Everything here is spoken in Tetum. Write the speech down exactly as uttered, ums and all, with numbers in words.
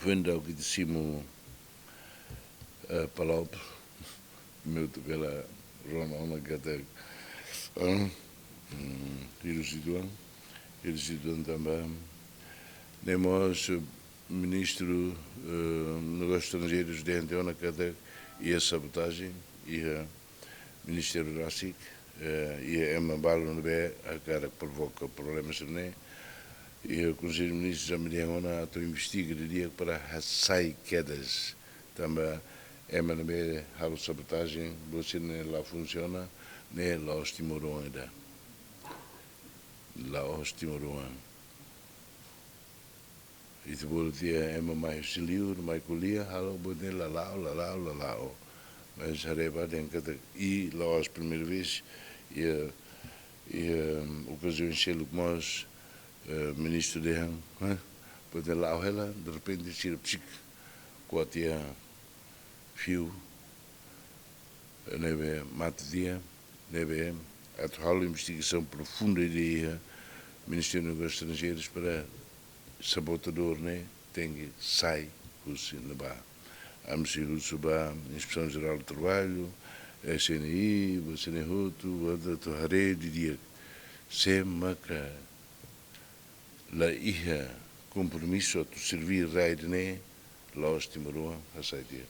Wendau kita simu, eh, Palop, meu tu pela rona ona kata, ah, hmm, hiru situan, hiru situan tanba ne'e mós, eh, ministru, eh, negósius estranjeirus dehan tiha ona katak iha sabotajen, iha ministériu rasik, eh, iha ema balu ne'ebé hakarak provoka problema sira-ne'e. Iha Konsellu Ministrus ami dehan ona atu investiga didi'ak para hasai kedas. Tanba ema ne'ebé halo sabotajen, buat sira-ne'e la funsiona, ne'e la'ós timoroan ida. La'ós timoroan. Ita bolu tiha ema mai husi liur, mai ko'alia, halo buat ne'e la la'o, la la'o, la la'o. Mas haree ba dehan katak i la'ós primeira vez, iha, iha, um, okaziaun seluk mós, eh, ministru dehan, eh, buat ne'e la'o hela, derrepente sira psik, ko'a tiha fiu, ne'ebé mate tiha, ne'ebé atu halo investigasaun profunda ida iha Ministériu Negósius Estranjeirus para sabotadór ne'e tenke sai husi ne'ebá. Ami sei husu ba Inspesaun Jerál Traballu, S N I, ba S N I hotu, ba atu haree didi'ak. Sé maka la iha kompromisu atu serví rai ida-ne'e, la'ós timoroan, hasai tiha.